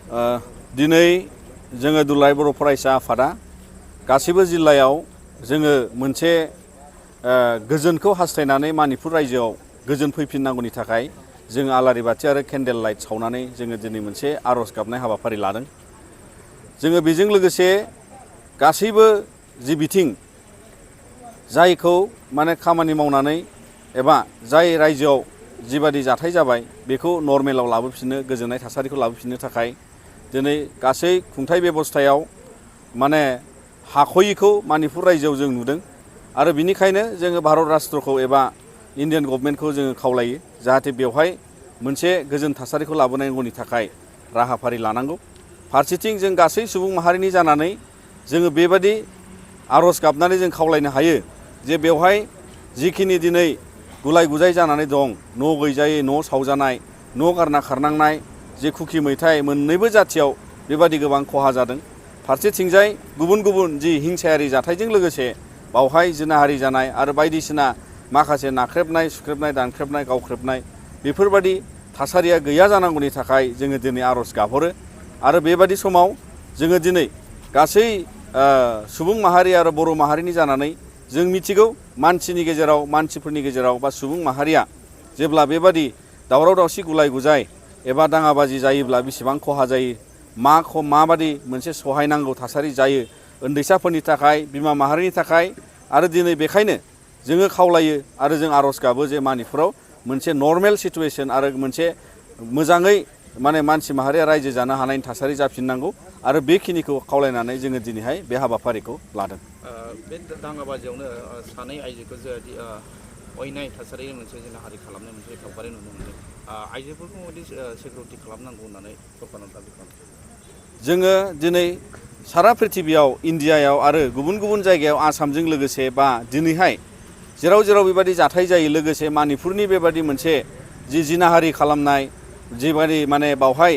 दिनै जोङो दुलाराय बर' फरायसा आफादा गासिबो जिल्लायाव जोङो मोनसे गोजोनखौ हास्थायनानै मणिपुर रायजोआव गोजोन फैफिननांगौनि थाखाय जोङो आलारि बाथि आरो केन्डेल लाइट सावनानै जोङो दिनै मोनसे आर'ज गाबनाय हाबाफारि लादों। जोङो बेजों लोगोसे गासैबो जि बिथिं जायखौ माने खामानि मावनानै एबा जाय रायजोआव जिबादि जाथाय जाबाय बेखौ नर्मेलाव लाबोफिननो गोजोननाय थासारिखौ लाबोफिननो थाखाय दिनै गासै खुंथाय बेबस्थायाव माने हाख'यिखौ मणिपुर रायजोआव जों नुदों आरो बिनिखायनो जोङो भारत राष्ट्रखौ एबा इन्डियान गभर्नमेन्टखौ जोङो खावलायो जाहाथे बेवहाय मोनसे गोजोन थासारिखौ लाबोनांगौनि थाखाय राहाफारि लानांगौ। फारसेथिं जों गासै सुबुं माहारिनि जानानै जोङो बेबादि आर'ज गाबनानै जों खावलायनो हायो जे बेवहाय जिखिनि दिनै गुलाय गुजाय जानानै दं, न' गैजायै न' सावजानाय, न' गारना खारनांनाय, जे कुकि मैथाय मोननैबो जाथियाव बेबादि गोबां खहा जादों। फारसेथिंजाय गुबुन गुबुन जि हिंसायारि जाथायजों लोगोसे बावहाय जिनाहारि जानाय आरो बायदिसिना माखासे नाख्रेबनाय, सुख्रेबनाय, दानख्रेबनाय, गावख्रेबनाय बेफोरबादि थासारिया गैया जानांगौनि थाखाय जोङो दिनै आर'ज गाबहरो आरो बेबादि समाव जोङो दिनै गासै सुबुं माहारि आरो बर' माहारिनि जानानै जों मिथिगौ मानसिनि गेजेराव मानसिफोरनि गेजेराव बा सुबुं माहारिया जेब्ला बेबादि दावराव दावसि गुलाय गुजाय एबा दाङाबाजि जायोब्ला बेसेबां खहा जायो, माबादि मोनसे सहायनांगौ थासारि जायो उन्दैसाफोरनि थाखाय, बिमा माहारिनि थाखाय आरो दिनै बेखायनो जोङो खावलायो आरो जों आर'ज गाबो जे मणिपुराव मोनसे नर्मेल सिटुएसन आरो मोनसे मोजाङै माने मानसि माहारिया रायजो जानो हानायनि थासारि जाफिननांगौ आरो बेखिनिखौ खावलायनानै जोङो दिनैहाय बे हाबाफारिखौ लादों। बे दाङाबाजियावनो सानै आइजोखौ जों अयनाय थासारिनि मोनसे जिनाहारि खालामनाय मोनसे सावगारि नुनो मोनदों। आइजोफोरखौ माबायदि सिकिउरिटि खालामनांगौ होननानै सरकारनाव दाबि खालामो। जोङो दिनै सारा पृथिबियाव इन्डियायाव आरो गुबुन गुबुन जायगायाव आसामजों लोगोसे बा दिनैहाय जेराव जेराव बेबादि जाथाय जायो लोगोसे मणिपुरनि बेबादि मोनसे जि जिनाहारि खालामनाय जिबादि माने बावहाय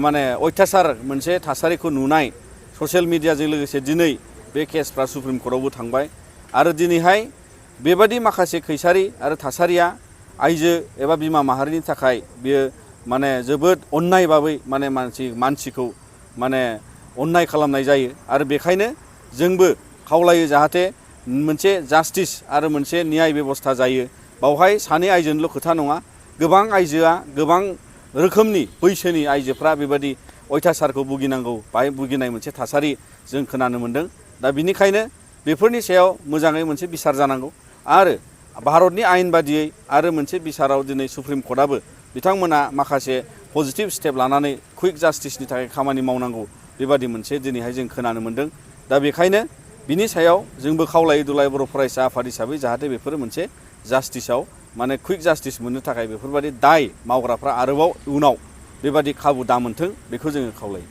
माने अयथासार मोनसे थासारिखौ नुनाय ससियेल मिडियाजों लोगोसे दिनै बे केसफ्रा सुप्रिम कर्टआवबो थांबाय आरो दिनैहाय बेबादि माखासे खैसारि आरो थासारिया आइजो एबा बिमा माहारिनि थाखाय बियो माने जोबोद अन्याय बाबै माने मानसिखौ माने अन्याय खालामनाय जायो आरो बेखायनो जोंबो खावलायो जाहाथे मोनसे जास्टिस आरो मोनसे न्याय बेबस्था जायो। बावहाय सानै आइजोनिल' खोथा नङा, गोबां आइजोआ गोबां रोखोमनि बैसोनि आइजोफ्रा बेबादि अयथासारखौ भुगिनांगौ बाहाय भुगिनाय मोनसे थासारि जों खोनानो मोन्दों। दा बिनिखायनो बेफोरनि सायाव मोजाङै मोनसे बिसार जानांगौ आरो भारतनि आयेन बादियै आरो मोनसे बिसाराव दिनै सुप्रिम कर्टआबो बिथांमोना माखासे पजिटिभ स्टेप लानानै कुइक जास्टिसनि थाखाय खामानि मावनांगौ बेबादि मोनसे दिनैहाय जों खोनानो मोन्दों। दा बेखायनो बिनि सायाव जोंबो खावलायो दुलाराय बर' फरायसा आफाद हिसाबै जाहाथे बेफोरो मोनसे जास्टिसाव माने कुइक जास्टिस मोननो थाखाय बेफोरबादि दाय मावग्राफ्रा आरोबाव उनाव बेबादि खाबु दामोनथों बेखौ जोङो खावलायो।